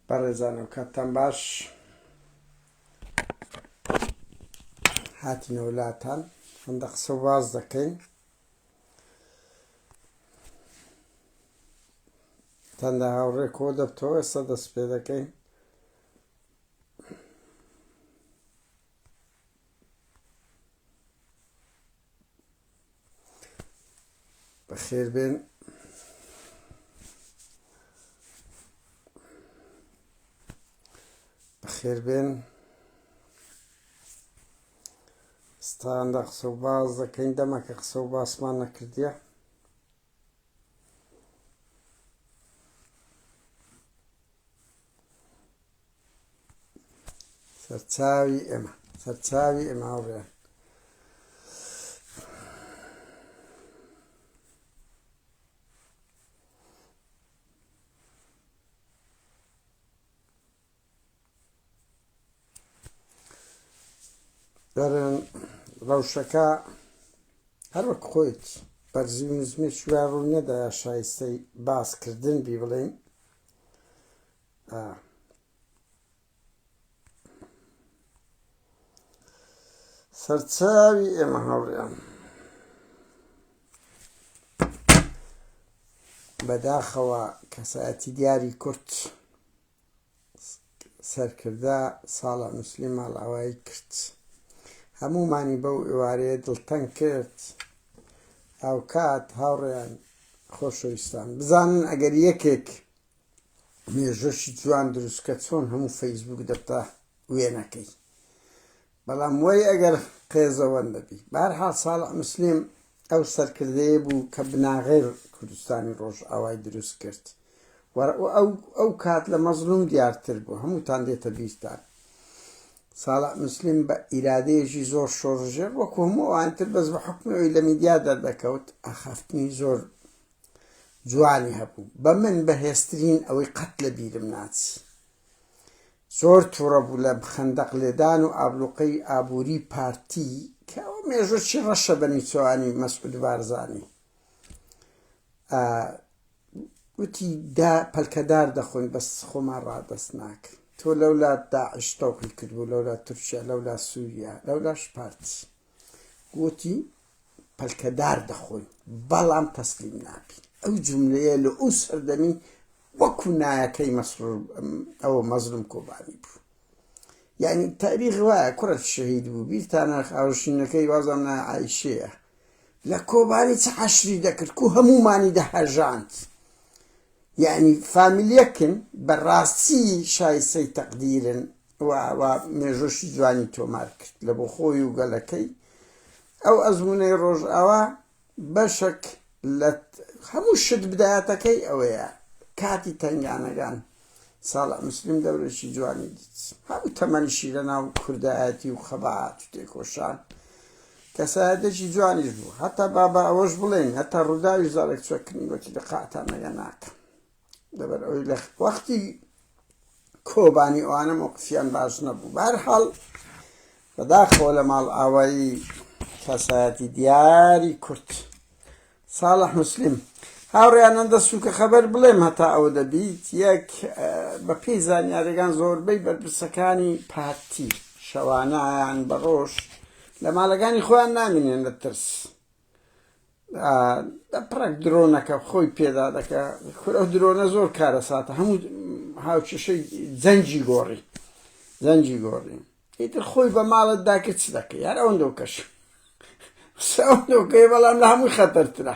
بەڕێزانم کاتتان باش هاتینەوە لاتان هەندە قسە و باز دەکەین تەندە هاوڕێ کۆ دەبتەوە ئێستا دەست پێ دەکەین بەخێر بێن. بەخێر بێن. ستاندە قسە و باز دەکەین دەمەکە قسە و باسمان نەکردیە. سەرچاوی ئێمە سەرچاوی ئێمە هاوڕێیان دەڵێن ڕەوشەکە هەر وەک خۆیت بەرزی و نزمێکی وا ڕوو نەدا شایستەی باسکردن بی بڵێین سەرچاوی ئێمە هاوڕێیان بەداخەوە کەسایەتی دیاری کورد سەرکردە ساڵح موسلیم ماڵئاوایی کرد. هەموومانی بەو ئێوارەیە دڵتەنگ کرد. هاوکات هاوڕێیان خۆشەویستان بزانن ئەگەر یەکێک مێژۆشی جوان دروستکە چۆن هەموو فەیسبوک دەبتە وێنەکەی بەڵام وەی ئەگەر قێزەوەن دەبی بارحاڵ ساڵح مسلیم ئەو سەرکردەیە بوو کە بناغەی کوردستانی ڕۆژئاوای دروست کرد و ئەو ئەو کات لە مەزلوم دیارتر بوو هەمووتان دێتە بیرتان ساڵح مسلیم بە ئیرادەیەکی زۆر شۆڕژێر وەکو هەموو ئەوانتر بەس بە حکومی ئەوی لە میدیا دەردەکەوت ئاخافتنی زۆر جوانی هەبوو بە من بەهێزترین ئەوەی قەت لە بیرم ناچی زۆر توڕە بوو لە خەندەق لێدان و ئابلوقەی ئابووری پارتی کە ئەوە مێژووی ڕەشە بە نیچۆانی مەسعود بارزانی وتی دا پەلکەدار دەخۆین بەس خۆمان ڕادەست ناکەین تۆ لەولا داعش تەوقی کردبوو لەولا تورکیا لەولا سووریا لەولاش پارتی وتی پەلکەدار دەخۆین بەڵام تەسلیم نابین ئەو جملەیە لە ئەو سەردەمی وەکو نایەکەی مەسرور ئەوە مەزلوم کۆبانی بوو یعنی تاریخ وایە کوڕە شەهید بوو بیرتانە خاوشینەکەی وازم نایە عیشەیە لە کۆبانی چ حەشری دەکرد کو هەموومانی دەهەژاند یعنی فامیلیەکن بەڕاستی شایستەی تەقدیرن و مێژۆشی جوانی تۆمار کرد لە بۆ خۆی و گەلەکەی ئەو ئەزمونەی ڕۆژئاوا بەشەک لە هەموو شت بدایەتەکەی ئەوەیە کاتی تەنگانەگان ساڵح مسلیم دەورێکی جوانی دیت هەموو تەمەنیشی لە ناو کوردایەتی و خەبات و تێکۆشان کەسایەتێکی جوانیش بوو هەتا بابا ئەوەش بڵێن هەتا ڕووداوی زارێک چۆکنی وەکی لە قاتانەگە ناکەم لەبەر ئەوەی لە وەختی کۆبانی ئەوانە مۆقفیان باش نەبوو بارحاڵ بەداخەوە لە ماڵ ئاوایی کەسایەتی دیاری کورد ساڵح مسلیم هاوڕیانان دە سوکە خەبەر بڵێم هەتا ئەوە دەبیت یەک بە پێی زانیارەکان زۆربەی بەرپرسەکانی پارتی شەوانیان بە ڕۆژ لە ماڵەکانی خۆیان نامینێن لە ترس پڕێک درۆنەکە خۆی پێدا دەکە کورە ئەو درۆنە زۆر کارەساتە هەموو هاوکێشەی جەنگی گۆڕی جەنگی گۆڕی ئیتر خۆی بە ماڵت داکرد چ دەکەی هەر ئەوەندەو کەش ئەوەندەوکەی بەڵام لە هەمووی خەتەرترە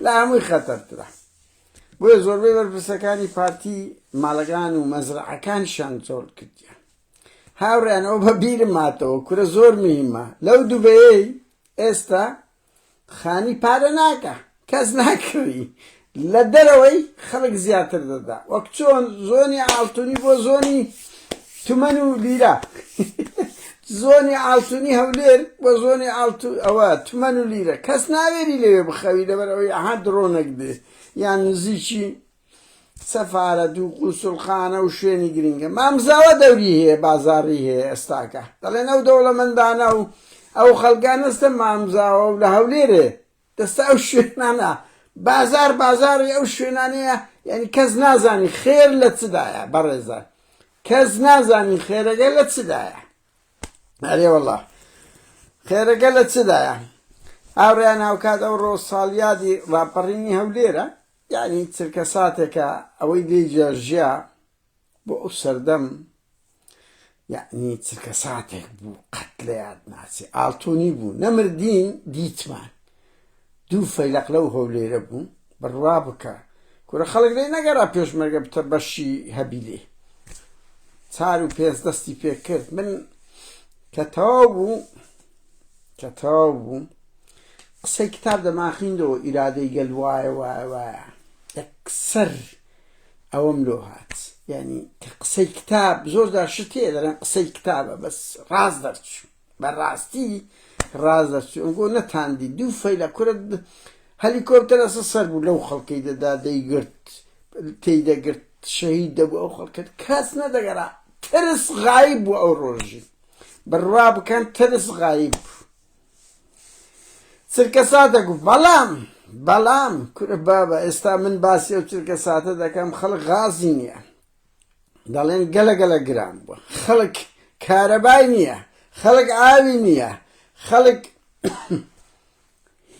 لە هەمووی خەتەرترە بۆیە زۆربەی بەرپرسەکانی پارتی ماڵەکان و مەزرعەکانیشان زۆر کردیان هاوڕیان ئەو بە بیرم ماتەوە کورە زۆر مهمە لەو دوبەیەی ئێستا خانی پارە ناکا کەس ناکڕی لە دەرەوەی خەڵک زیاتر دەدا وەک چۆن زۆنی ئاڵتونی بۆ زۆنی تومەن و لیرە زۆنی ئاڵتونی هەولێر بۆ زۆنی ئاڵتو ئەوە تومەن و لیرە کەس ناوێری لەوێ بخەوی لەبەر ئەوەی ئەها درۆنەک دێ یان نزیکی سەفارەت و قونسوڵخانە و شوێنی گرنگە مامزاوە دەوری هەیە بازاڕی هەیە ئێستاکە دەڵێن ئەو دەوڵەمەندانە و ئەو خەڵکانەستە مامزاوە و لە هەولێرێ دەستە ئەو شوێنانە بازار بازاڕی ئەو شوێنانەیە یعنی کەس نازانی خێر لە چدایە بەڕێزان. کەس نازانی خێرەکە لە چدایە. ئەرێ وەڵا خێرەکە لە چدایە؟ هاوڕێیان هاوکات ئەوڕۆ ساڵیادی ڕاپەڕینی هەولێرە، یانی چرکە ساتێکە ئەوەی لێی ژیا بۆ ئەو سەردەم یعنی چرکە ساتێک بوو قەت لە یاد ناچێ ئاڵتونی بوو نەمردین دیتمان دوو فەیلەق لەو هەولێرە بوو بڕوا بکە کورە خەڵک لێ نەگەڕا پێشمەرگە بتە بەشی هەبیلێ چار و پێنج دەستی پێ کرد من کە تەواو بوو کە تەواو بوو قسەی کتاب دەماخیندەوە ئیرادەی گەل وایە وایە وایە یەکسەر ئەوەم لۆ هات یعنی کە قسەی کتاب زۆر جار شت هەیە دەڵێن قسەی کتابە بەس ڕاست دەرچوو بەڕاستی ڕاست دەرچوو ئەنگۆ نەتاندی دوو فەیلە کورە هەلیکۆپتەر ئەسە سەر بوو لەو خەڵکەی دەدا دەیگرت تێی دەگرت شەهید دەبوو ئەو خەڵکە کەس نەدەگەڕا ترس غایب بوو ئەو ڕۆژی بڕوا بکەن ترس غایب بوو چرکەساتێک و بەڵام بەڵام کورە بابە ئێستا من باسی ئەو چرکەساتە دەکەم خەڵک غازی نییە دەڵێن گەلە گەلە گران بووە خەڵک کارەبای نییە خەڵک ئاوی نییە خەڵک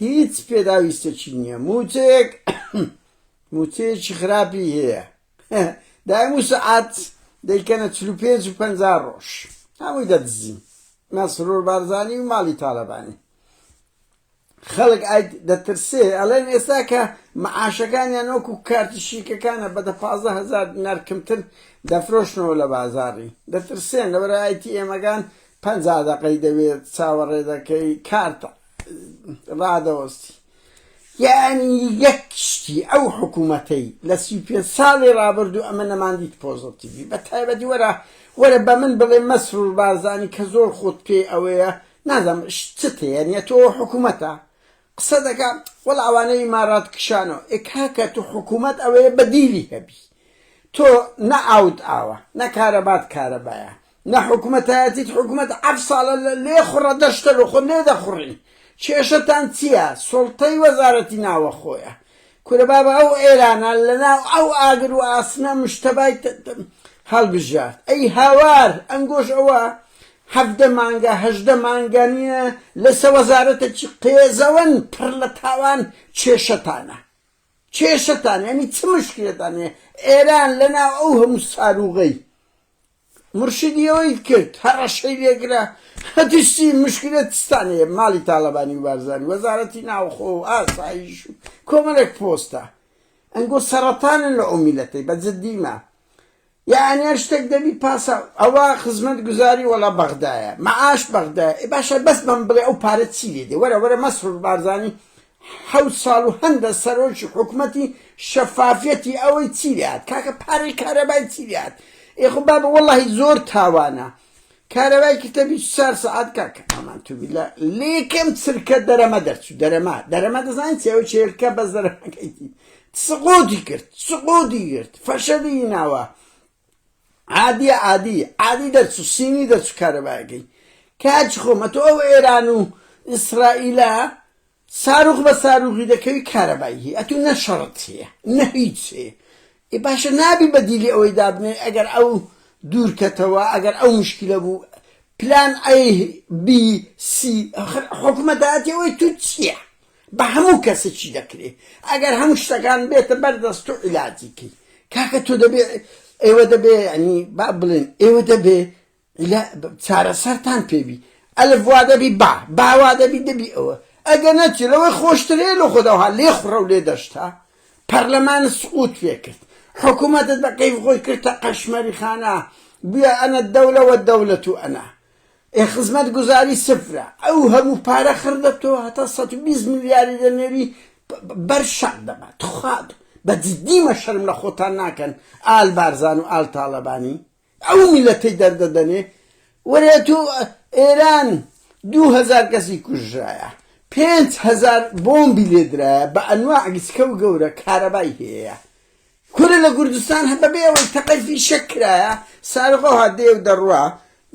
هیچ پێداویستێکی نییە موچەیەک موچەیەکی خراپی هەیە دایم و سەعات دەیکەنە 45 و 50 ڕۆژ هەمووی دەدزین مەسرور بارزانی و ماڵی تاڵەبانی خەڵک ئای دەترسێ ئەڵێن ئێستا کە معاشەکانیان وەکو کارتی شیکەکانە بە دە پازدە هەزار دینار کەمتر دەفرۆشنەوە لە بازاڕی دەترسێن لەبەر ئایتی ئێمەکان 50 دەقەی دەوێت چاوەڕێ دەکەی کارت ڕادەوەستی یەعنی یەک شتی ئەو حکوومەتەی لە 35 ساڵی ڕابردوو ئەمە نەماندیت پۆزەتیڤی بە تایبەتی وەرە وەرە بە من بڵێ مەسرور بارزانی کە زۆر خۆت پێ ئەوەیە نازانم چت هەیە نیە تۆ حکوومەتە قسە دەکا وەڵا ئەوانەی ئیمارات کشانەوە ئێ کاکە تۆ حکوومەت ئەوەیە بەدیلی هەبی تۆ نە ئاوت ئاوە نە کارەبات کارەبایە نە حکومەتایەتیت حکومەت عەف ساڵە لێ خوڕە دەشتە لۆ خۆ لێ دەخوڕین کێشەتان چییە سوڵتەی وەزارەتی ناوەخۆیە کورە بابە ئەو ئێرانە لەناو ئەو ئاگر و ئاسنە مشتەبای هەڵبژارد ئەی هاوار ئەنگۆش ئەوە 17 مانگە 18 مانگە نییە لەسە وەزارەتێکی قێزەوەن پڕ لە تاوان کێشەتانە کێشەتان یعنی چ مشکلەتان هەیە ئێران لەناو ئەو هەموو ساروغەی مورشیدی ئەوەی کرد هەڕەشەی لێکرا هەتیشی مشکلە چتان هەیە ماڵی تاڵەبانی و بارزانی وەزارەتی ناوخۆ و ئاسایش و کۆمەڵێک پۆستە ئەنگۆ سەرەتانن لە ئەو میلەتەی بە جدیمە یعنی هەر شتێک دەبی پاسا ئەوە خزمەت گوزاری وەڵا بەغدایە معاش بەغدایە ئێ باشە بەس بەم بڵێ ئەو پارە چی لێ دێ وەرە وەرە مەسرور بارزانی حەوت ساڵ و هەندە سەرۆکی حکومەتی شەفافیەتی ئەوەی چی لێهات کاکە پارەی کارەبای چی لێهات ئێ خۆ بابە وەڵاهی زۆر تاوانە کارەبای کردە 24 سەعات کاکە ئامان تو بیلا لێکەم چرکە دەرەمە دەرچوو دەرەمە دەرەمە دەزانین چی ئەو چێلکە بەس دەرەمەکەی سقوطی کرد سقوطی کرد فەشەلی ناوە عادیە عادی عادی دەرچوو سینی دەرچوو کارەبایەکەی کاچ خۆمە تۆ ئەو ئێران و ئیسرائیلە ساروخ بە ساروخی دەکەوی کارەبای هەیە ئەتوو نە شەڕت هەیە نە هیچ هەیە ئێ باشە نابی بەدیلی ئەوەی دابنێ ئەگەر ئەو دوورکەتەوە ئەگەر ئەو مشکلە بوو پلان ئەی بی سی حکومەتایەتی ئەوەی تو چییە بە هەموو کەسێکی دەکرێ ئەگەر هەموو شتەکان بێتە بەر دەست تۆ عیلاجی کەی کاکە تۆ دەبێ ئێوە دەبێ ینی با بڵێن ئێوە دەبێ چارەسەرتان پێبی ئەلف وا دەبی با با وا دەبی دەبی ئەوە ئەگە نەچی لەوەی خۆشترێ لە خۆداوها لێ خوڕە و لێ دەشتا پەرلەمان سقوت پێ کرد حکوومەتت بە کەیف خۆی کردە قەشمەری خانە بووە ئەنە دەولەوە دەولەت و ئەنا ئێ خزمەت گوزاری سفرە ئەو هەموو پارە خڕ دەبتەوە هەتا 120 ملیاری دەنێری بەر شەق دەبات تخوا بە جدی مە شەرم لە خۆتان ناکەن ئال بارزان و ئال تاڵەبانی ئەو میلەتەی دەردەدەنێ وەرێ تو ئێران 2000 کەسی کوژرایە 5000 بۆمبی لێدرایە بە ئەنواع گچکە و گەورە کارەبای هەیە کورە لە کوردستان هەر بەبێ ئەوەی تەقەی فیشەک کرایە سارقۆ هات دێ و دەڕوا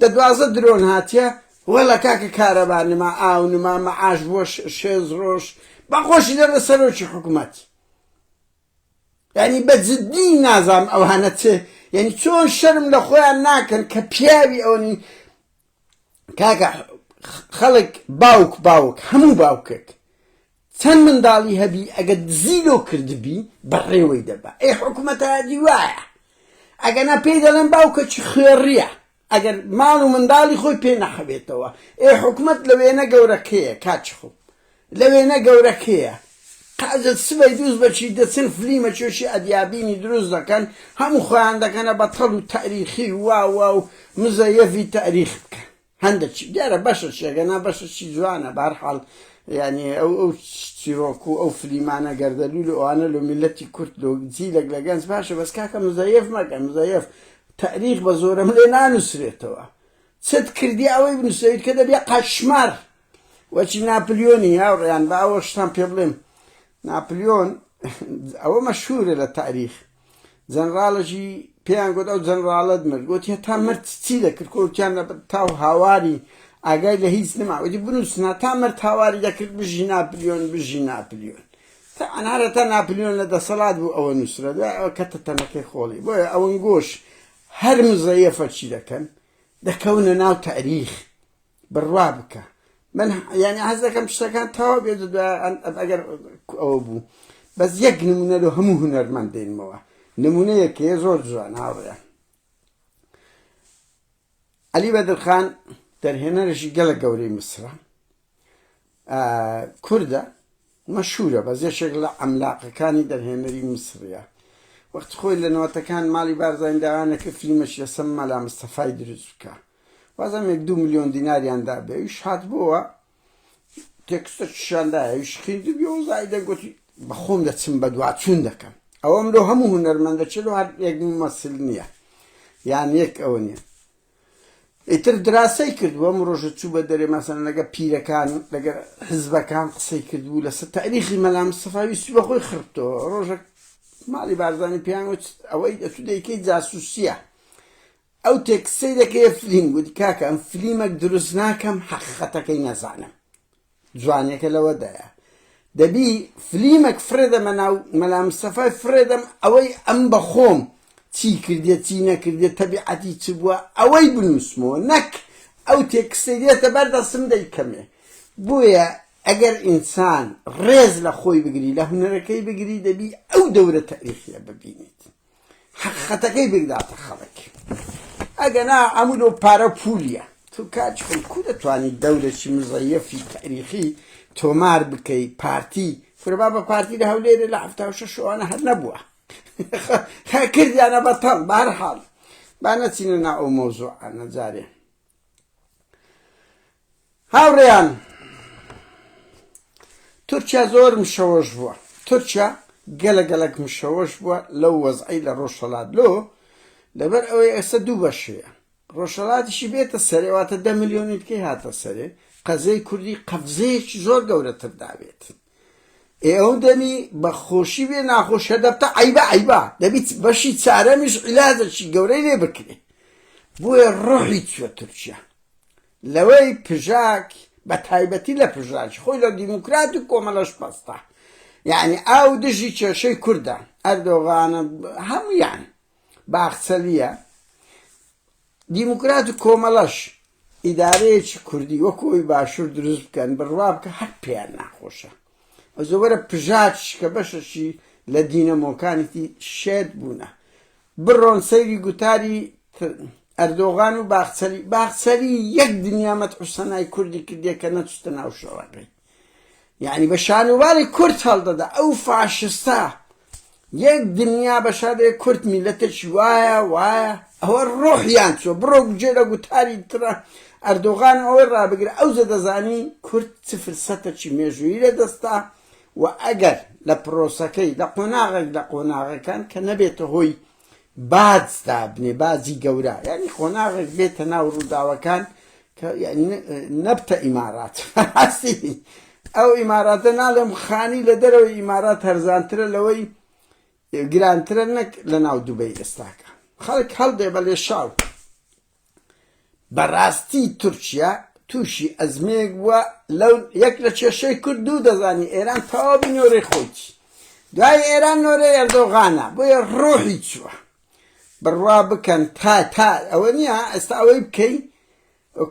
دە 12 درۆن هاتیە وەڵا کاکە کارەبا نما ئاو نما مەعاش بووە شێز ڕۆژ بەخۆشی دەڵێ سەرۆکی حکومەت یعنی بە جدی نازام ئەوانە چ یعنی چۆن شەرم لە خۆیان ناکەن کە پیاوی ئەوەنی کاکە خەڵک باوک باوک هەموو باوکێک چەند منداڵی هەبی ئەگەر دزی لۆ کردبی بەڕێوەی دەبا ئێ حکومەتایەتی وایە ئەگەنا پێی دەڵێن باوکەکی خوێڕیە ئەگەر ماڵ و منداڵی خۆی پێ نەحەوێتەوە ئێ حکومەت لە وێنە گەورەکەیە کاکی خۆم لە وێنە گەورەکەیە قازت سبەی دووز بەچی دەچن فلیمە چۆشی ئەدیابینی دروست دەکەن هەموو خۆیان دەکەنە بەتەڵ و تاریخی وا وا و مزەیەفی تاریخ بکەن هەندە چی دیارە بەشە چێگە نا بەشە چی جوانە بارحاڵ یعنی ئەو ئەو چیرۆک و ئەو فلیمانە گەردەلول و ئەوانە لۆ میلەتی کورد لۆ جیلێک لە گەنج باشە بەس کاکە مزەیەف مەکە مزەیەف تاریخ بە زۆرەملێ نانووسرێتەوە چت کردی ئەوەی بنووسەویت کە دەبێ قەشمار وەچی ناپلیۆنی هاوڕێیان با ئەوە شتان پێ بڵێم ناپلیۆن ئەوە مەشهورە لە تاریخ جەنراڵەکی پێیان گوت ئەو جەنراڵەت مرد گوتی هەتا مرد چی دەکرد کۆتیان لە تاو هاواری ئاگای لە هیچ نما وتی بنووسنا تا مرد هاواری دەکرد بژی ناپلیۆن بژی ناپلیۆن تا ئەنارە تا ناپلیۆن لە دەسەڵات بوو ئەوە نووسرا دوای ئەوە کەتە تەنەکەی خۆڵی بۆیە ئەوەنگۆش هەر مزەیەفە چی دەکەن دەکەونە ناو تاریخ بڕوا بکە من یعنی حەز دەکەم شتەکان تەواو بێت ئەگەر ئەوە بوو بەس یەک نمونە لۆ هەموو هونەرمەند دێنمەوە نمونەیەک هەیە زۆر جوان هاوڕێیان عەلی بەدرخان دەرهێنەرێکی گەلە گەورەی میسرە کوردە مەشهورە بەس یەکێک لە عەملاقەکانی دەرهێنەری میسریە وەخت خۆی لە نەوەتەکان ماڵی بارزانی داوایان کرد فیلمێکی لەسەر مەلا مستەفای دروست بکە وازم یەک دوو ملیۆن دیناریان دابێ ئەویش هاتبۆوە تێکستە چشاندایە ئەویش خوێندبیەوە زایدە گوتی بەخۆم دەچم بەدواچوون دەکەم ئەوەم لۆ هەموو هونەرمەندە چ لۆ هەر یەک ممەسل نییە یان یەک ئەوە نییە ئیتر دراسەی کردووە ئەم ڕۆژە چوو بە دەرێ مەسەلەن لەگەر پیرەکان لەگەر حزبەکان قسەی کردبوو لەسەر تاریخی مەلا مستەفا ویستی بە خۆی خڕبتەوە ڕۆژێک ماڵی بارزانی پێیان وت ئەوەی ئەتوو دەیکەی جاسوسیە ئەو تێکسەی دەکەیە فلیم گوتی کاکە ئەم فلیمەک دروست ناکەم حەقیقەتەکەی نەزانم جوانیەکە لەوەدایە دەبی فلیمەک فرێدەمە ناو مەلا مستەفای فرێدەم ئەوەی ئەم بەخۆم چی کردێ چی نەکردێ تەبیعەتی چ بووە ئەوەی بنووسمەوە نەک ئەو تێکستەی دێتە بەر دەستم دەیکەمێ بۆیە ئەگەر ئینسان ڕێز لە خۆی بگری لە هونەرەکەی بگری دەبی ئەو دەورە تاریخیە ببینیت حەقیقەتەکەی بگداتە خەڵک ئەگەنا ئەموو لۆ پارە پولیە تو کاک خۆم کو دەتوانی دەورەکی مزەیەفی تاریخی تۆمار بکەی پارتی کورە بابە پارتی لە هەولێرێ لە 76 ئەوانە هەر نەبووە کردیانە بەتەڵ بەهەرحاڵ با نەچینە ناو ئەو مەوزوعانە جارێ هاوڕێیان تورکیا زۆر مشەوەش بووە تورکیا گەلە گەلک مشەوەش بووە لەو وەزعی لە ڕۆژهەڵات لۆ لەبەر ئەوەی ئێستا دوو بەشەیە ڕۆژهەڵاتیشی بێتە سەرێ واتە دە ملیۆنی دیکەی هاتە سەرێ قەزەی کوردی قەفزەیەکی زۆر گەورەتر دابێت ئێ ئەو دەمی بە خۆشی بێ ناخۆشە دەبتە عیبە عیبە دەبیت بەشی چارەمیش عیلاجێکی گەورەی لێ بکرێ بۆیە ڕۆحی چوە تورکیا لەوەی پژاک بە تایبەتی لە پژاک خۆی لە دیموکرات و کۆمەلەش پەستە یعنی ئاو دژی کێشەی کوردە ئەردۆغانە هەمویان باخچەلیە دیموکرات و کۆمەلەش ئیدارەیەکی کوردی وەکو ئەوی باشوور دروست بکەن بڕوا بکە هەر پێیان ناخۆشە ئەزۆوەرە پژاک کە بەشەکی لە دینەمۆکانیتی شێت بوونە بڕۆن سەیری گوتاری ئەردۆغان و باخچەلی باخچەلی یەک دنیا مەدح و سەنای کوردی کردیە کە نەچوتە ناو شەڕەکەی یعنی بە شانوباری کورد هەڵدەدا ئەو فاشستە یەک دنیا بە شادێ کورد میلەتێکی وایە وایە ئەوە ڕۆحیان چوە بڕۆ گوێ لە گوتاری ترە ئەردۆغان ئەوەی ڕابگرە ئەو زە دەزانی کورد چ فرسەتەکی مێژوویی لە دەستا و ئەگەر لە پرۆسەکەی لە قۆناغێک لە قۆناغەکان کە نەبێتە هۆی باج دابنێ باجی گەورە یعنی قۆناغێک بێتە ناو ڕووداوەکان کە یعنی نەبتە ئیمارات ڕاستی ئەو ئیماراتە ناڵێم خانی لە دەرەوەی ئیمارات هەرزانترە لەوەی گرانترە نەک لە ناو دوبەی ئێستاکە خەڵک هەڵدێ بە لێشاو بەڕاستی تورکیا تووشی ئەزمەیەک بووە لەو یەک لە کێشەی کورد دوو دەزانی ئێران تەواوی نۆرەی خۆیتی دوای ئێران نۆرەی ئەردۆغانە بۆیە ڕۆحی چووە. بڕوا بکەن تا تا ئەوە نییە ئێستا ئەوەی بکەی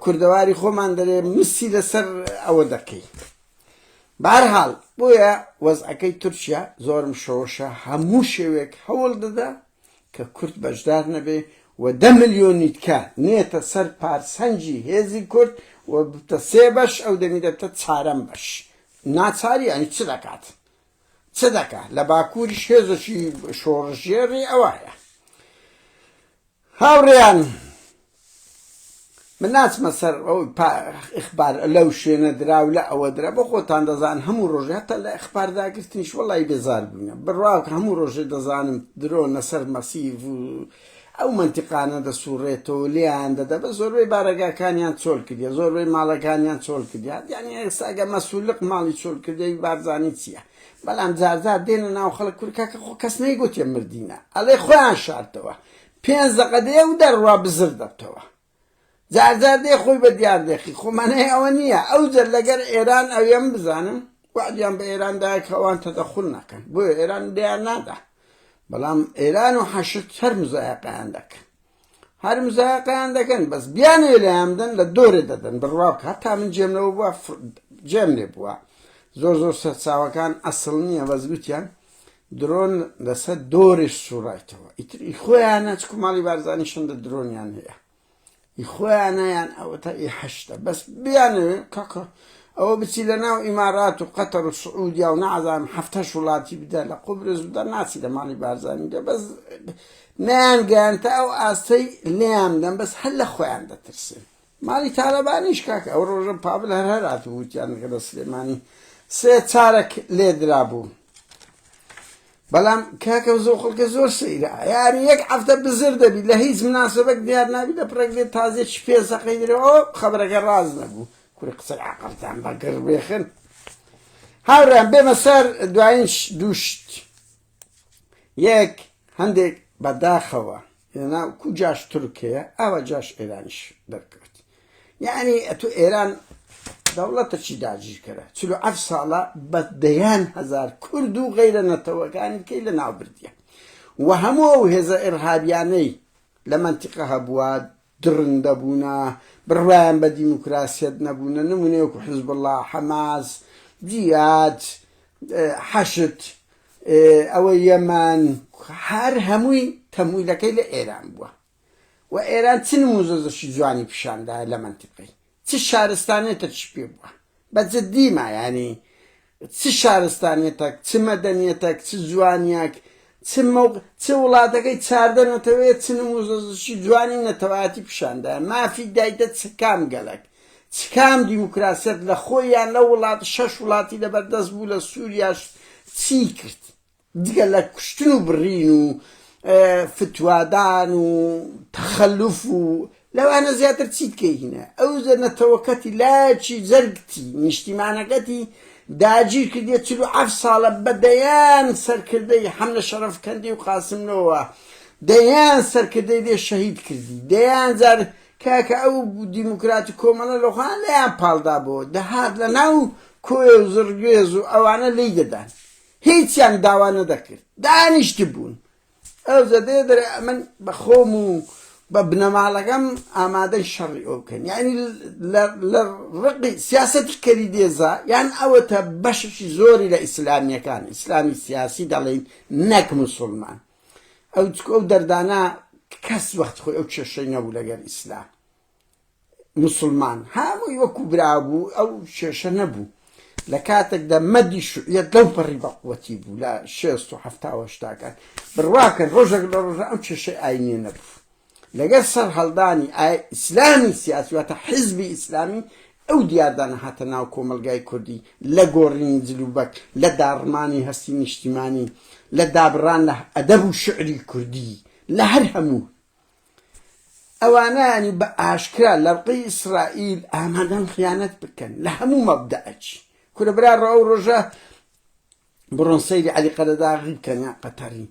کوردەواری خۆمان دەرێ مسی لەسەر ئەوە دەکەی بارحاڵ بۆیە وەزعەکەی تورکیا زۆرم شۆشە هەموو شێوێک هەوڵ دەدا کە کورد بەشدار نەبێ و دە ملیۆنی تکە نێتە سەر پارسەنگی هێزی کورد و ببتە سێ بەش ئەو دەمی دەبتە چارەم بەش ناچاری یانی چ دەکات چ دەکات لە باکووریش هێزێکی شۆڕشگێڕی ئەوە هەیە هاوڕێیان من ناچمە سەر ئەو ئیخبار لەو شوێنە درا و لە ئەوە درا بۆ خۆتان دەزان هەموو ڕۆژێ هەتا لە ئیخبار داگرتنیش وەڵی بێزار بووینە بڕوا کە هەموو ڕۆژێ دەزانم درۆ نەسەر مەسیف و ئەو مەنتیقانە دەسوڕێتەوە لێیان دەدە بە زۆربەی بارەگاکانیان چۆل کردیە زۆربەی ماڵەکانیان چۆل کردیە یانی ئێستا ئەگە مەسولق ماڵی چۆل کردەی بارزانی چییە بەڵام جارجار دێنە ناو خەڵک کورد کاکە خۆ کەس نەیگوتیە مردینە ئەڵێ خۆیان شاردەوە پێنج دەقە دێ و دەڕوا بزر دەبتەوە جارجار دێ خۆی بە دیار دێخی خۆ مانای ئەوە نییە ئەو جەر لەگەر ئێران ئەوێم بزانم وعدیان بە ئێران دایە کە ئەوان تەدەخول ناکەن بۆیە ئێران لێیان نادا بەڵام ئێران و حەشد هەر مزایەقەیان دەکەن هەر مزایەقەیان دەکەن بەس بیانەوێ لێیان بدەن لە دۆرێ دەدەن بڕوا بکە هەتا من جێم لەوە بووە جێم لێ بووە زۆر زۆر سەرچاوەکان ئەسڵ نییە بەس گوتیان درۆن لەسەر دۆرێش سوڕایتەوە ئیتر ئی خۆیانە چکو ماڵی بارزانی شەندە درۆنیان هەیە ئی خۆیانە یان ئەوەتا ئی حەشتە بەس بیانەوێ کاکە ئەوە بچی لە ناو ئیمارات و قەتەر و سعودیا و نازانم حەفتەش وڵاتی بدە لە قوبرس بدە ناچی لە ماڵی بارزانی دە بەس نیان گەیانتە ئەو ئاستەی لێیان بدەن بەس هەر لە خۆیان دەترسن ماڵی تالەبانیش کاکە ئەو ڕۆژە پاڤل هەر هەر هاتبوو وتیان کە لە سلێمانی سێ چارەک لێدرابوو بەڵام کاکە زۆر خەڵکە زۆر سەیرە یاری یەک هەفتە بزر دەبی لە هیچ مناسبەک دیار نابی لە پڕێک دێت تازێکی پێ زەقەی درەوە خەبەرەکە ڕاست نەبوو کوری قسەی عەقڵتان بە گڕ بێخن هاوڕێیان بێمە سەر دوایین دووشت یەک هەندێک بەداخەوە لەناو کو جاش تورک هەیە ئاوا جاش ئێرانیش دەرکەوت یعنی ئەتو ئێران دەوڵەتەکی داگیرکەرە 47 ساڵە بە دەیان هەزار کورد و غەیرە نەتەوەکانی کەی لە ناو بردیە و هەموو ئەو هێزە ئیرهابیانەی لە مەنتیقە هەبووە دڕندە بوونە بڕوایان بە دیموکراسیەت نەبوونە نمونەیە وەکو حزبوڵڵا حەماس جیهاد حەشد ئەوە یەمەن هەر هەمووی تەمویلەکەی لە ئێران بووە و ئێران چ نموزەزەشی جوانی پیشاندایە لە مەنتیقەی چ شارستانێتەکی پێ بووە بە جدی ما یانی چ شارستانیەتەک چ مەدەنیەتەک چ جوانیەک چ مەوق چ وڵاتەکەی چاردە نەتەوەیە چ نموزەزەشی جوانی نەتەوایەتی پیشاندایە مافی دایتە چ کام گەلەک چ کام دیموکراسیەت لە خۆیان لە وڵات شەش وڵاتی لەبەردەست بوو لە سووریاش چی کرد جگە لە کوشتن و بڕین و فتوادان و تەخەلوف و لەوانە زیاتر چیت کەی هینە ئەو زە نەتەوەکەتی لاچی جەرگتی نیشتیمانەکەتی داگیر کردیە 47 ساڵە بە دەیان سەرکردەی حەم لە شەرەفکەندی و قاسملۆوە دەیان سەرکردەی لێ شەهید کردی دەیان جار کاکە ئەو دیموکرات و کۆمەڵە لەخۆیان لێیان پاڵدابۆوە دەهات لە ناو کۆیە و زڕگوێز و ئەوانە لێی دەدان هیچیان داوا نەدەکرد دانیشتبوون ئەوجا دێ دەرێ ئەمن بە خۆم و بە بنەماڵەکەم ئامادەی شەڕی ئەو بکەن یعنی لە ڕقی سیاسەتی کەری دێزا یان ئەوەتە بەشێکی زۆری لە ئیسلامیەکان ئیسلامی سیاسی دەڵێن نەک مسلمان ئەو ئەو دەردانە کەس وەخت خۆی ئەو کێشەی نەبوو لەگەر ئیسلام موسڵمان هەمووی وەکو برا بوو ئەو کێشە نەبوو لە کاتێکدا مەدی شوعیەت لەو پەڕی بەقوەتی بوو لە شێست و حەفتا و هەشتاکان بڕواکەن ڕۆژێک لە ڕۆژە ئەم کێشەی ئاینیە نەبوو لەگەر سەر هەڵدانی ئیسلامی سیاسی واتە حزبی ئیسلامی ئەو دیاردانە هاتە ناو کۆمەلگای کوردی لە گۆڕینی جلوبەک لە داڕمانی هەستی نیشتیمانی لە دابڕان لە ئەدەب و شعری کوردی لە هەر هەموو ئەوانە یانی بە ئاشکرا لە ڕقی ئیسرائیل ئامادەن خیانەت بکەن لە هەموو مەبدەئەکی کورە برا ڕۆ ئەو ڕۆژە بڕۆن سەیری عەلی قەرەداغی بکەن یان قەتەری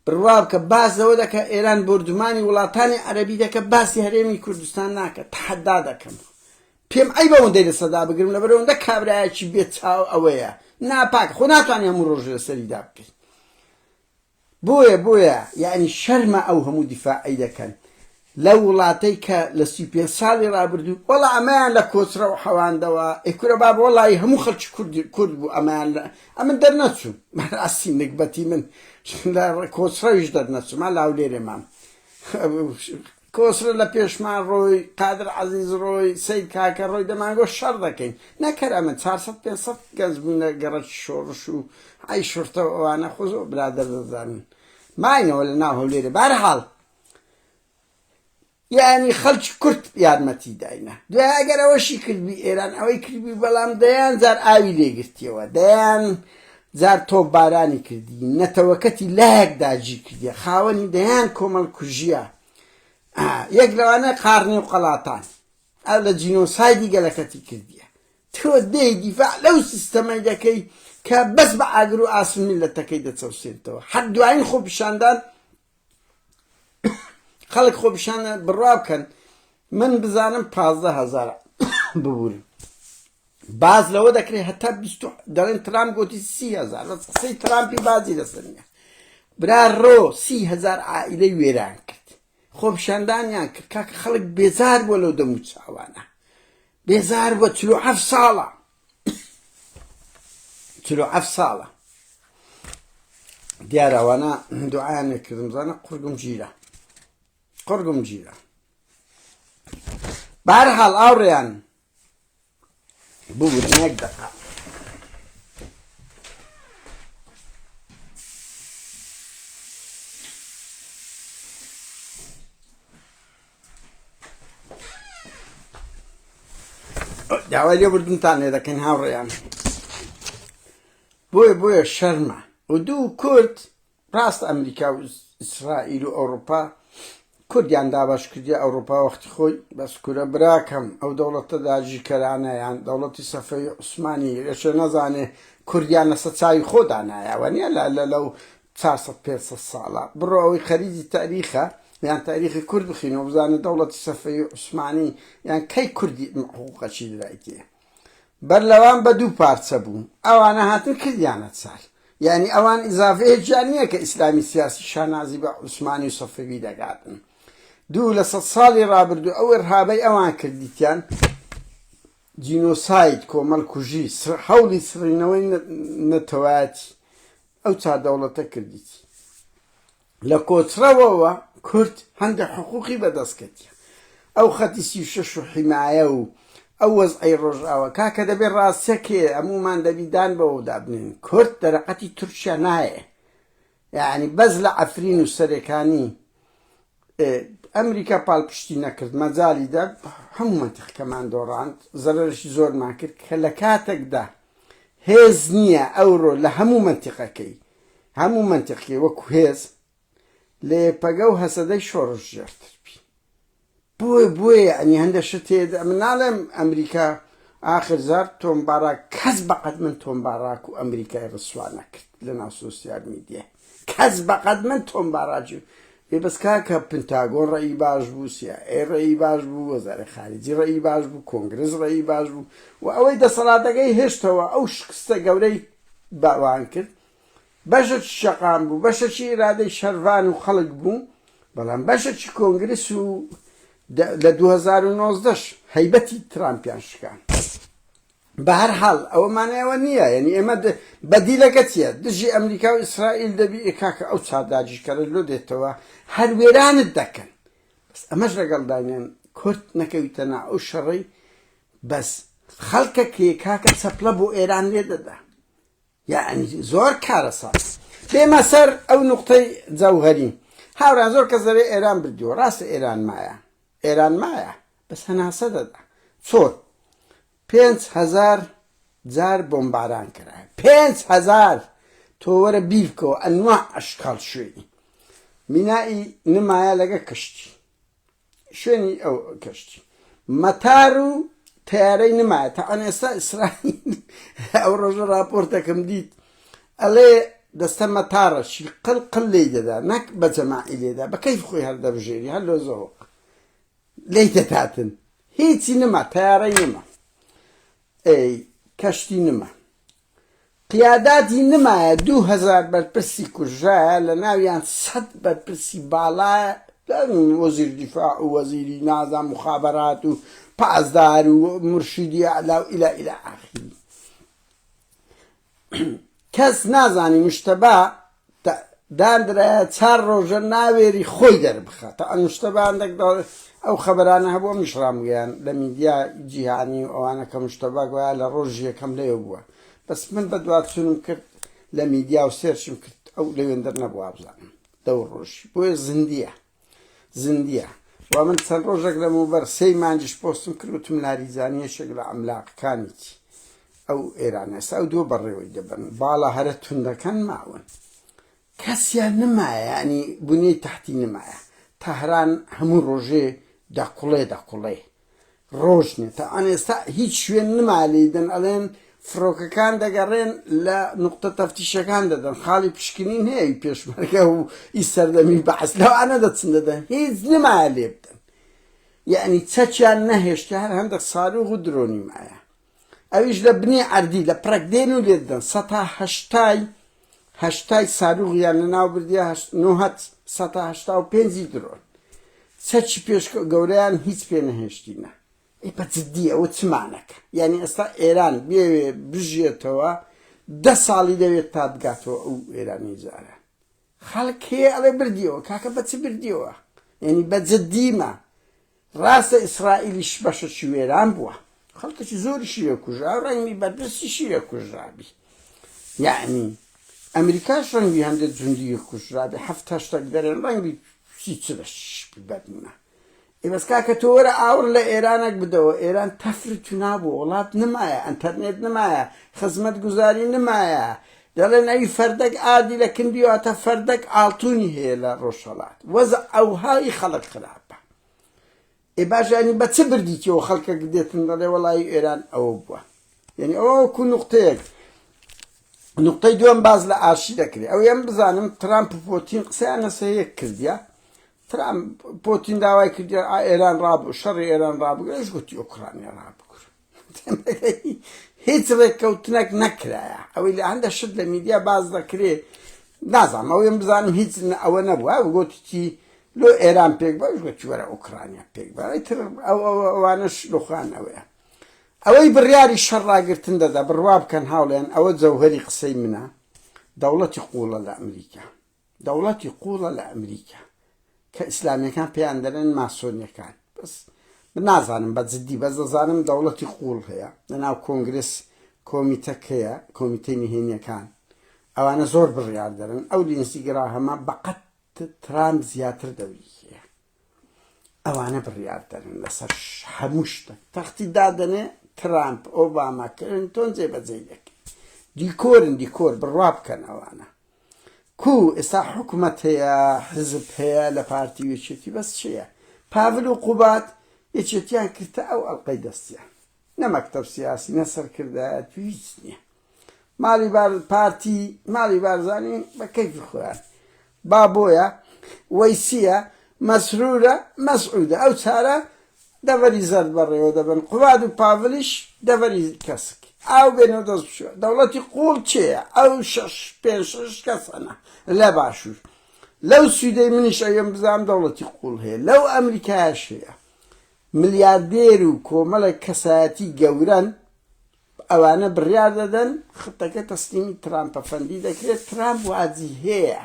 بڕوا بکە باس لەوە دەکە ئێران بۆردومانی وڵاتانی عەرەبی دەکە باسی هەرێمی کوردستان ناکە تەحەدا دەکەم پێم عەیبە ئەوەندەی لەسەدا بگرم لەبەر ئەوەندە کابرایەکی بێ چاو ئەوەیە ناپاک خۆ ناتوانانی هەموو ڕۆژ لەسەریدا بکەیت. بۆیە بۆیە یەعنی شەرمە ئەو هەموو دیفاعەی دەکەن لەو وڵاتەی کە لە 35 ساڵی ڕابردوو وەڵا ئەمەیان لە کۆچڕەو حەواندەوە ئێ کورە بابە وەڵی هەموو خەڵکی کورد کورد بوو ئەمەیان لە ئەمن دەرنەچوو بەڕاستی نگبەتی من لە کۆچڕەویش دەرنەچوو ما لاولێرێ مام کۆسرە لە پێشمان ڕۆی، قادر عەزیز ڕۆی، سەید کاکە ڕۆی دەمانگۆ شەڕ دەکەین. نەک هەر ئەمن، 400 500 گەنج بووین لە گەڕەکی شۆڕش و حەی شورتە و ئەوانە خۆ زۆر برادەر دەزانن. ماینەوە لە ناو هەولێرێ. بەهەرحاڵ یانی خەڵکی کورد یارمەتی داینە. دوای ئەگەر ئەوەشی کردبی ئێران ئەوەی کردبی بەڵام دەیان جار ئاوی لێ گرتیەوە. دەیان جار تۆپبارانی کردی، نەتەوەکەتی لایەک داگیر کردیە، خاوەنی دەیان کۆمەڵکوژییە، یەک لەوانە قارنێ و قەڵاتان، ئەو لە جینۆسایدی گەلەکەتی کردیە. تۆ دێی دیفاع لەو سیستەمەی دەکەی کە بەس بە ئاگر و ئاسن میللەتەکەی دەچەوسێنتەوە. هەر دوایین خۆپیشاندان خەڵک خۆپیشاندان بڕوا بکەن من بزانم 15 هەزار ببورن باز لەوە دەکرێت هەتا بیست و دەڵێن ترامپ گوتی 30 هەزار بەس قسەی ترامپی بازی لەسەر نییە برا ڕۆ 30 هەزار عائیلەی وێران کرد خۆپیشاندانیان کرد کاکە خەڵک بێزار بووە لەو دەم و چاوانە بێزار بووە 47 ساڵە 47 ساڵە دیارە ئەوانە دوعایان نەکردم زانە قورگم گیرە قورگم گیرە بەهەرحاڵ ئاوڕێیان ببورن یەک دەقە داوای لێبوردنتان لێ دەکەین هاوڕێیان بۆیە بۆیە شەرمە و دوو کورد ڕاست ئەمریکا و ئیسرائیل و ئەوروپا کوردیان دابەش کردیە ئەوروپا وەختی خۆی بەس کورە براکەم ئەو دەوڵەتە داگیرکەرانە یان دەوڵەتی سەفەوی عوسمانی لەشێ نەزانێ کوردیان لەسەر چاوی خۆ دانایە وەنیە لە لە لەو 400 500 ساڵە بڕۆ ئەوەی خەریجی تاریخە یان تاریخی کورد بخینەوە بزانە دەوڵەتی سەفەوی عوسمانی یان کەی کوردی حقوقەکی درایتێ بەر لەوان بە دوو پارچە بوو ئەوانە هاتن کردیانە چار یانی ئەوان ئیزافەیەکیان نییە کە ئیسلامی سیاسی شانازی بە عوسمانی و سەفەوی دەکاتن دوو لە سەد ساڵی ڕابردوو ئەو ئیرهابەی ئەوان کردیتیان جینۆساید کۆمەڵ کوژی هەوڵی سڕینەوەی نەتەوایەتی ئەو چار دەوڵەتە کردیتی لە کۆچڕەوەوە کورد هەندێک حقوقی بەدەست کەتیە ئەو خەتی 36 و حیمایە و ئەو وەزعەی ڕۆژئاوا کاکە دەبێ ڕاستەکێ هەموومان دەبی دان بەوەدا بنێین کورد دەرەقەتی تورکیا نایە یعنی بەس لە عەفرین و سەرێکانی ئەمریکا پاڵپشتی نەکرد مەجالی دا هەموو مەنتیقەکەمان دۆڕاند زەرەرشی زۆرمان کرد کە لە کاتێکدا هێز نییە ئەوڕۆ لە هەموو مەنتیقەکەی هەموو مەنتیقەکەی وەکو هێز لە یەپەگە و هەسەدەی شۆڕشگێڕتر بی بۆیە بۆیە یعنی هەندە شت هەیە من ناڵێم ئەمریکا ئاخر جار تۆم باراک کەس بەقەد من تۆم باراک و ئەمریکای ڕسوا نەکرد لە ناو سۆسیال میدیا کەس بەقەد من تۆم باراکی ئێ بەس کاکە پنتاگۆن ڕەئی باش بوو سی ئای ئەی ڕەئی باش بوو وەزارەی خارجی ڕەئی باش بوو کۆنگرس ڕەئی باش بوو و ئەوەی دەسەڵاتەکەی هێشتەوە ئەو شکستە گەورەی باوان کرد بەشەکی شەقام بوو بەشەکی ئیرادەی شەرڤان و خەڵک بوو بەڵام بەشەکی کۆنگرس و لە 2019 هەیبەتی ترامپیان شکان بە هەر حاڵ ئەوە مانای ئەوە نییە یعنی ئێمە بەدیلەکە چییە دژی ئەمریکا و ئیسرائیل دەبی ئێ کاکە ئەو چار داگیرکەرە لۆ دێتەوە هەر وێرانت دەکەن بەس ئەمەش لەگەڵ دانیان کورد نەکەویتە نا ئەو شەڕەی بەس خەڵکەکێ کاکە چەپڵە بۆ ئێران لێ دەدا یەعنی زۆر کارەسات. بێمە سەر ئەو نوقتەی جەوهەری. هاوران زۆر کەس دەرێ ئێران بردیوە. ڕاستە ئێران مایە. ئێران مایە. بەس هەناسە دەدا. چۆن؟ 5000 جار بۆمباران کرا. 5000! تۆ وەرە بیر بکەوە ئەنواع ئەشکاڵ شوێنی. مینائی نمایە لەگە کەشتی. شوێنی ئەو کەشتی مەتار و تەیارەی نمایە تاوان ئێستا ئیسرائیل ئەو ڕۆژە راپۆرتەکەم دیت ئەڵێ دەستە مەتارە شی قل قل لێی دەدا نەک بە جەماعی لێدا بە کەیف خۆی هەر دەبژێری هەر لۆ زەوق لێی دەداتن هیچی نما تەیارەی نما ئەی کەشتی نما. قیاداتی نمایە 2000 بەرپرسی کوژرایە لە ناویان 100 بەرپرسی باڵایە وەزیر دیفاع و وەزیری نازان مخابرات و پاسدار و مرشیدی ئەعلا و ئیلا ئیلا ئاخری کەس نازانی مشتەبا داندرایە چار ڕۆژە ناوێری خۆی دەربخات تا مشتەبا هەندێک ئەو خەبەرانە هەبوو منیش ڕامگەیان لە میدیا جیهانی و ئەوانە کە مشتەبا گوایە لە ڕۆژی یەکەم لەوێ بووە بەس من بەدواچوونم کرد لە میدیا و search م کرد ئەو لەوێندەر نەبوو وابزانم لەو ڕۆژی بۆیە زیندیە زیندیە و من چەند ڕۆژێک لەمەوبەر سێی مانگیش پۆستم کرد وتم لاریجانی یەکێک لە عەملاقەکانیتی ئەو ئێران ئێستا ئەو دووە بەڕێوەی دەبەن باڵا هەرە توندەکان ماون کەسیان نمایە ینی بنیەی تەحتی نمایە تەهران هەموو ڕۆژێ دەکوڵێ دەکوڵێ ڕۆژ نیە تا ئەن ئێستا هیچ شوێن نما لێیدەن ئەڵێن فڕۆکەکان دەگەڕێن لە نوقتە تەفتیشەکان دەدەن خاڵی پشکنین هەیە ئی پێشمەرگە و ئی سەردەمی بەعس لەوانە دەچن دەدەن هیچ نمایە لێ بدەن یعنی چەکیان نەهێشتە هەر هەندێک ساروغ و درۆنی مایە ئەویش لە بنی عەردی لە پڕەک دێن و لێدەن سەتا هەشتای هەشتای ساروغیان لەناو بردیە نۆهەت سەتا هەشتا و پێنجی درۆن چەکی پێش گەورەیان هیچ پێ نەهێشتینە ئەی بە جدی ئەوە چ مانەکە یعنی ئێستا ئێران بێوێ بژێتەوە دە ساڵی دەوێت تا بگاتەوە ئەو ئێرانی جارە خەڵک هەیە ئەڵێ بردیەوە کاکە بە چ بردیەوە یعنی بە جدیمە ڕاستە ئیسرائیلیش بەشەکی وێران بووە خەڵکێکی زۆریشی لێ کوژرا ڕەنگی بەرپرسیشی لێ کوژرابی یعنی ئەمریکاش ڕەنگی هەندێک جوندی کوژرابی هەفت هەشتەک دەرێن ڕەنگی سی چ بەش بەرنە ئێ بەس کاکە تۆ وەرە ئاوڕ لە ئێرانێک بدەوە ئێران تەفر تونا بوو وڵات نمایە ئەنتەرنێت نمایە خزمەت گوزاری نمایە دەڵێن ئەوی فەردەک ئادی لە کندی واتە فەردەک ئاڵتونی هەیە لە ڕۆژهەڵات وەزع ئەوهای خەڵک خراپە ئێ باش یانی بە چ بردیتەوە خەڵکەک دێتن دەڵێ وەڵی ئێران ئەوە بووە یعنی ئەوە وەکو نقطەیەک نقطەی دووەم باز لە ئاشی دەکرێت ئەو ئەم بزانم ترامپ و پۆتین قسەیان لەسەر یەک کردیە ترامپ پۆتین داوای کردیە ئێران ڕابوو شەڕی ئێران ڕابگرێش گوتی ئۆکرانیا ڕابگرە هیچ ڕێککەوتنێک نەکرایە ئەوەی لە هەندە شت لە میدیا باز دەکرێ نازانم ئەوەی بزانم هیچ ئەوە نەبووە گوتیتی لۆ ئێران پێک بە گوتی وەرە ئۆکرانیا پێک بە ئیتر ئەو ئەوانەش لۆخان ئەوەیە ئەوەی بڕیاری شەڕ ڕاگرتن دەدا بڕوا بکەن هاوڵێن ئەوە جەوهری قسەی منە دەوڵەتی قوڵە لە ئەمریکا دەوڵەتی قوڵە لە ئەمریکا کە ئیسلامیەکان پێیان دەرێن ماسۆنیەکان بەس من نازانم بە جدی بەس دەزانم دەوڵەتی قوڵ هەیە لەناو کۆنگرس کۆمیتەک هەیە کۆمیتەی نهێنیەکان ئەوانە زۆر بڕیار دەرن ئەو لینسی گراهەمە بەقەت ترامپ زیاتر دەوری هەیە ئەوانە بڕیار دەرن لەسەر هەموو شتێک تەختی دادەنێ ترامپ ئۆباما کلنتۆن جێبەجێی دەکەن دیکۆرن دیکۆر بڕوا بکەن ئەوانە کو ئێستا حکومەت هەیە حزب هەیە لە پارتی و یەکێتی بەس چییە پاڤل و قوباد یەکێتیان کردە ئەو ئەڵلقەی دەستیان نە مەکتەب سیاسی نە سەرکردایەتی هیچ نییە ماڵی بار پارتی ماڵی بارزانی بە کەیفی خۆیان بابۆیە وەیسیە مەسرورە مەسعودە ئەو چارە دەڤەری زەرد بەڕێوە دەبەن قوباد و پاڤلیش دەڤەری کەسک ئاو بێنەوە دەست بشوە دەوڵەتی قوڵ چێە ئەو شەش پێنج شەش کەسەنە لە باشوور لەو سویدەی منیش ئەوێم بزانم دەوڵەتی قوڵ هەیە لەو ئەمریکایش هەیە ملیاردێر و کۆمەڵێک کەسایەتی گەورەن ئەوانە بڕیار دەدەن خطەکە تەسلیمی ترامپە فەندی دەکرێت ترامپ واجیهەیە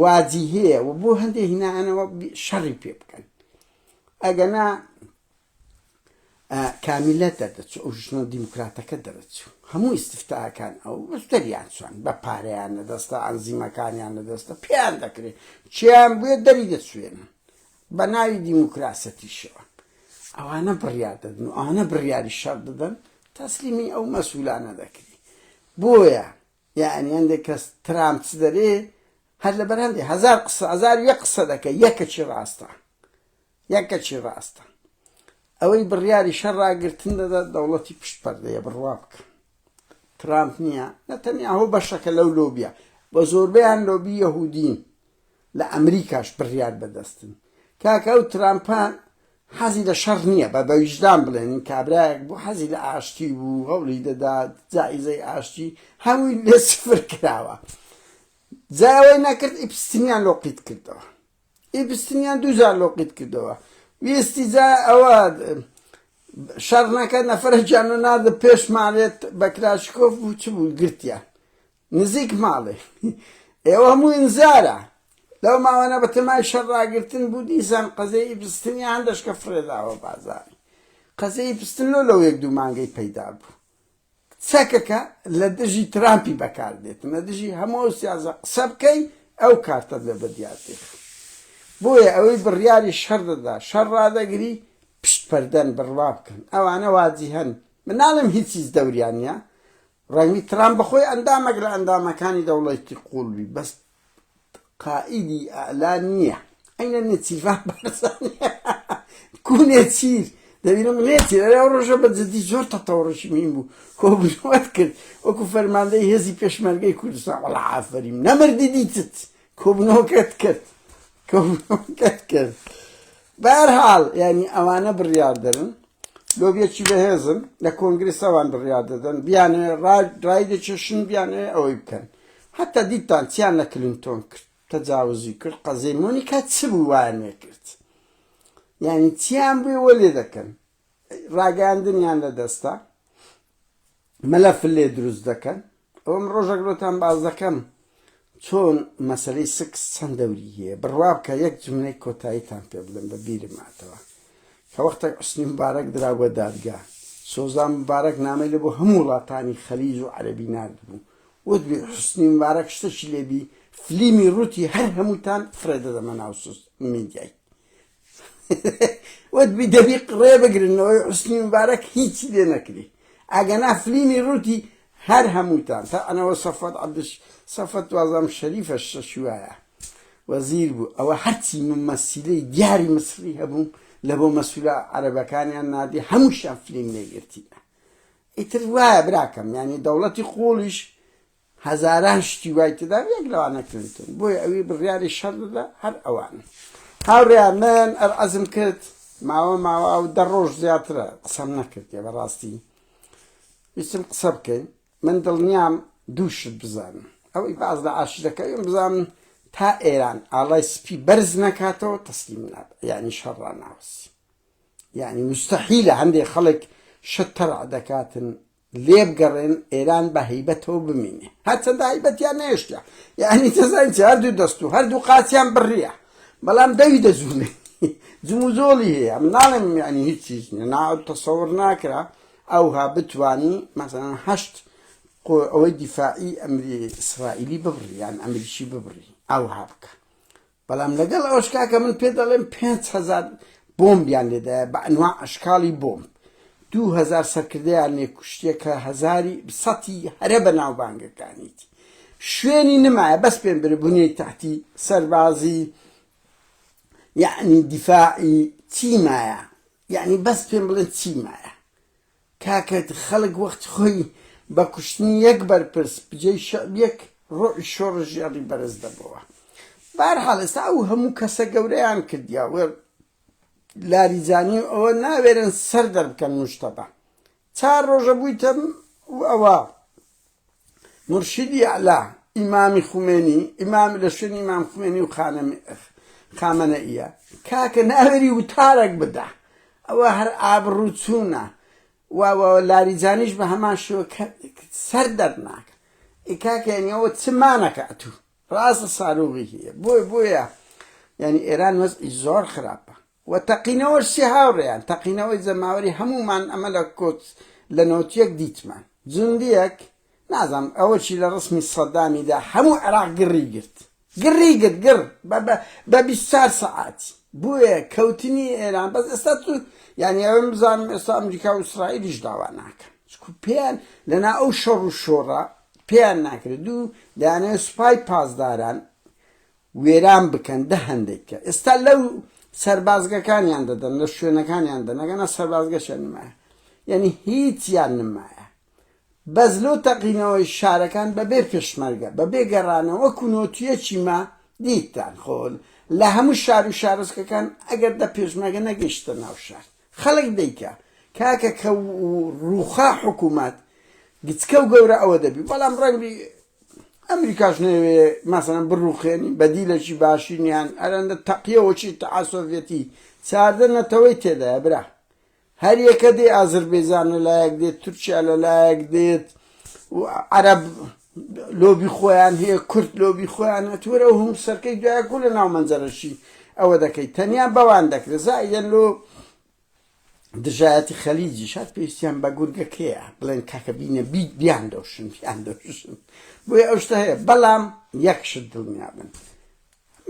واجیهەیە و بۆ هەندێک هینانەوە شەڕی پێ بکەن ئەگەنا کامیلە دەردەچوو ئەو ژنە دیموکراتەکە دەرەچوو هەموو ئیسفتاکان ئەو بەس دەریان چوان بە پارەیان لەدەستە ئەنزیمەکانیان لەدەستە پێیان دەکرێت چیان بوێ دەری دەچوێنن بە ناوی دیموکراسەتیشەوە ئەوانە بڕیار دەدن و ئەوانە بڕیاری شەڕ دەدەن تەسلیمی ئەو مەسئولانە دەکری بۆیە یعنی هەندێک کەس ترامپ چ دەرێ هەر لەبەر هەندێ هەزار قسە هەزار یەک قسە دەکە یەکەکی ڕاستە یەکەکی ڕاستە ئەوەی بڕیاری شەڕ ڕاگرتن دەدات دەوڵەتی پشت پەردەیە بڕوا بکە ترامپ نییە نەتەنیاهۆ بەشەکە لەو لۆبیە بە زۆربەیان لۆبی یەهودین لە ئەمریکاش بڕیار بەدەستن کاکە ئەو ترامپە حەزی لە شەڕ نییە بە بە ویژدان بڵێن کابرایەک بوو حەزی لە ئاشتی بوو هەوڵی دەدا جائیزەی ئاشتی هەمووی لێ سفر کراوە جا ئەوەی نەکرد ئیپستنیان لۆ قیت کردەوە ئیپستنیان دووجار لۆ قیت کردەوە ویستی جا ئەوە شەڕ نەکە نەفرە گیان و ناردە پێش ماڵێت بە کراشکۆف بوو چ بوو گرتیان نزیک ماڵێ ئێوە هەموو ئینزارە لەو ماوەنە بە تەمای شەڕ ڕاگرتن بوو دیسان قەزەی ئیپستنیان دەشکە فڕێداوە بازاری قەزەی ئیپستن لۆ لەو یەک دوو مانگەی پەیدا بوو چەکەکە لە دژی ترامپی بەکار دێت لە دژی هەموو ئەو سیاسە قسە بکەی ئەو کارتەت لە بەدیار دێت بۆیە ئەوەی بڕیاری شەڕ دەدا شەڕ ڕادەگری پشت پەردەن بڕوا بکەن ئەوانە واجی هەن من ناڵێم هیچ هیچ دەوریان نییە ڕەنگی ترامپ بەخۆی ئەندامێک لە ئەندامەکانی دەوڵەتی قوڵ بی بەس قائیدی ئەعلا نییە ئەینە نێچیرڤان بارزانی کو نێچیر دەبینم نێچیر ئەرێ ئەو ڕۆژە بە جدی زۆر تەتەوڕشی میم بوو کۆبوونەوەت کرد وەکو فەرماندەی هێزی پێشمەرگەی کوردستان وەڵا ئافەریم نەمردی دیتت کۆبوونەوەکەت کرد کۆبوونەوەکەت کرد بەهەرحاڵ یانی ئەوانە بڕیار دەرن لۆبیەکی بەهێزن لە کۆنگرس ئەوان بڕیار دەدەن بیانەوێ ڕای دەکێشن بیانەوێ ئەوەی بکەن حتا دیتان چیان لە کلینتۆن کرد تەجاوزی کرد قەزەی مۆنیکا چ بوو وایان لێ کرد یعنی چیان بووێ وە لێ دەکەن ڕاگەیاندنیان لە دەستە مەلەف لێ دروست دەکەن ئەوم ڕۆژێک لۆتان باس دەکەم چۆن مەسەلەی سکس چەند دەوری هەیە بڕوا بکە یەک جملەی کۆتاییتان پێ بڵێم بە بیرم هاتەوە کە وەختێک حوسنی مبارەک درا بۆ دادگا سۆزان مبارەک نامەی لە بۆ هەموو وڵاتانی خەلیج و عەرەبی ناردبوو وتبی حوسنی مبارەک شتەکی لێبی فلیمی ڕووتی هەر هەمووتان فڕێ دەدەمە ناو میدیای وتبی دەبی ڕێ بگرنەوەی حوسنی مبارەک هیچی لێ نەکری ئەگەنا فلیمی ڕووتی هەر هەمووتان تا ئەنەوە سەفەت عەبدش سەفەت وازام شەریفە شەشی وایە وەزیر بوو ئەوە هەرچی ممەسیلەی دیاری مسری هەبوو لە بۆ مەسولە عەرەبەکانیان ناردی هەمووشیان فلیم لێگرتینە ئیتر وایە براکەم یعنی دەوڵەتی قوڵیش هەزاران شتی وای تێدا یەک لەوانە کلنتۆن بۆیە ئەوی بڕیاری شەڕ دەدا هەر ئەوان هاوڕێیان من ئەر عەزم کرد ماوە ماوە ئەو دە ڕۆژ زیاترە قسەم نەکردیە بەڕاستی ویستم قسە بکەین من دڵنیام دوو شت بزانم ئەوەی باز لە ئاشتی دەکەویم بزانم تا ئێران ئاڵای سپی بەرز نەکاتەوە تەسلیم نابێت یعنی شەڕ ڕاناوەسی یعنی مستحیلە هەندێک خەڵک شت تەرع دەکاتن لێبگەڕێن ئێران بە هەیبەتەوە بمینێ هەرچەندە هەیبەتیان نەهێشتە یعنی دەزانین چی هەردوو دەست و هەردوو قاچیان بڕیە بەڵام دەوی دەجوڵێ جموجۆڵی هەیە من ناڵێم یعنی هیچ چیز نییە نا تەسەور ناکرا ئەوها بتوانی مەسەلەن هەشت ئەوەی دیفاعی ئەمری ئیسرائیلی ببڕی یان ئەمریکی ببڕی ئەوها بکە بەڵام لەگەڵ ئەوەش کاکە من پێ دەڵێم 5هزار بۆمبیان لێدایە بە ئەنوا ئەشکاڵی بۆمب 2000 سەرکردەیان لێ کوشتیە کە هەزاری سەتی هەرە بە ناوبانگەکانیتی شوێنی نمایە بەس پێم برێ بنیەی تەحتی سەربازی یعنی دیفاعی چی مایە یعنی بەس پێم بڵێن چی مایە کاکە خەڵک وەخت خۆی بە کوشتنی یەک بەرپرس بجێی شەعبیەک ڕۆحی شۆڕشگێڕی بەرز دەبۆوە بارحاڵ ئێستا ئەو هەموو کەسە گەورەیان کردیا وە لاریجانی و ئەوە ناوێرن سەر دەربکەن مشتەبا چار ڕۆژە بوویتە ئەوە مورشیدی ئەعلا ئیمامی خومێنی ئیمام لە شوێنی ئیمام خومێنی و خامەنەئیە کاکە ناوێری وتارێک بدە ئەوە هەر ئابڕوو چوونە و لاریجانیش بە هەمان شێوە سەر دەرناکە ئی کاکە یعنی ئەوە چ مانەکە ئەتوو ڕاستە ساروغی هەیە بۆیە بۆیە یعنی ئێران وەزعی زۆر خراپە و تەقینەوەش چی هاوڕێیان تەقینەوەی جەماوەری هەموومان ئەمە لە کۆچ لە نۆتیەک دیتمان جوندیەک نازانم ئەوە چی لە ڕسمی سەدامیدا هەموو عێراق گڕی گرت گڕی گرت گڕ بە 24 سەعاتی بۆیە کەوتنی ئێران بەس ئێستا تو یعنی ئەوم بزانم ئێستا ئەمریکا و ئیسرائیلیش داوا ناکەن چکو پێیان لەنا ئەو شەڕ و شۆڕە پێیان ناکرێت دوو دەیانەوێت سوپای پاسداران وێران بکەن دە هەندێک کە ئێستا لەو سەربازگەکانیان دەدەن لە شوێنەکانیان دەن ئەگەنا سەربازگەشیان نمایە یعنی هیچیان نمایە بەس لۆ تەقینەوەی شارەکان بەبێ پێشمەرگە بەبێ گەڕانەوە وەکو نۆتیەکی ما. دیتتان خۆ لە هەموو شار و شارۆچکەکان ئەگەر دە پێشمەرگە نەگەیشتە ناو شار خەڵک دەیکا کاکە کە ڕووخا حکوومەت گچکە و گەورە ئەوە دەبی بەڵام ڕەنگی ئەمریکاش نەوێ ماسەن بڕوخێنی بەدیلەکی باشینیان ئەرەندە تەقیەوە چی تەعاسۆڤەتی چاردە نەتەوەی تێدایە برا هەریەکە دێ ئازربەیجان لە لایەک دێت تورکیا لە لایەک دێت و عەرەب لۆبی خۆیان هەیە کورد لۆبی خۆیان هەتوەرە و هەم سەرکەی دوای کو لە ناو مەنجەرەشی ئەوە دەکەیت تەنیا بەوان دەکرێت زایدەن لۆ دژایەتی خەلیجی شاد پێویستیان بە گورگەکەیە بڵێن کاکە بینە بیت بیان دۆشن بیان دۆشن بۆیە ئەو شتە هەیە بەڵام یەک شت دڵنیا بن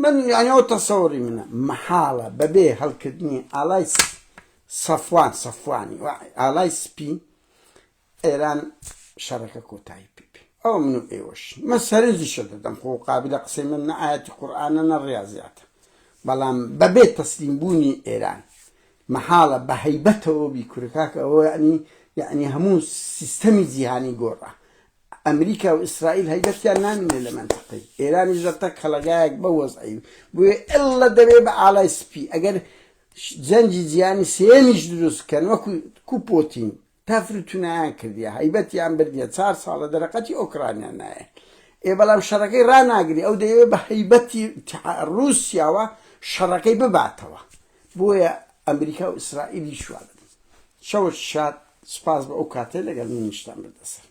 من یانی ئەو تەسەوڕی منە مەحاڵە بەبێ هەڵکردنی ئاڵای سەفوان سەفوانی ئاڵای سپی ئێران شەڕەکە کۆتایی پێ بێ ئەوە من و ئێوەش من سەرنجیشە دەدەم خۆ قابلە قسەی من نە ئاەتی قورئانە نە ڕاضیاتە بەڵام بەبێ تەسلیم بوونی ئێران مەحاڵە بە هەیبەتەوە بی کورکاکە ئەوە یعنی یعنی هەموو سیستەمی جیهانی گۆڕا ئەمریکا و ئیسرائیل هەیبەتیان نامینێ لە مەنتەقەی ئێرانیش لە تەک کەڵەگایەک بەو وەزعەی بۆیە ئللە دەبێ بە ئاڵای سپی ئەگەر جەنگی جیهانی سێیەمیش دروست کەن وەکو کو پۆتین تەفر و تونایان کردیە هەیبەتیان بردیە چار ساڵە دەرەقەتی ئۆکرانیا نایە ئێ بەڵام شەڕەکەی ڕاناگری ئەو دەیەوێ بە هەیبەتی ڕووسیاوە شەڕەکەی بباتەوە بۆیە ئەمریکا و ئیسرائیلیش وا دەبن شەوت شاد سوپاس بۆ ئەو کاتەی لەگەڵ منیشتان بردە سەر.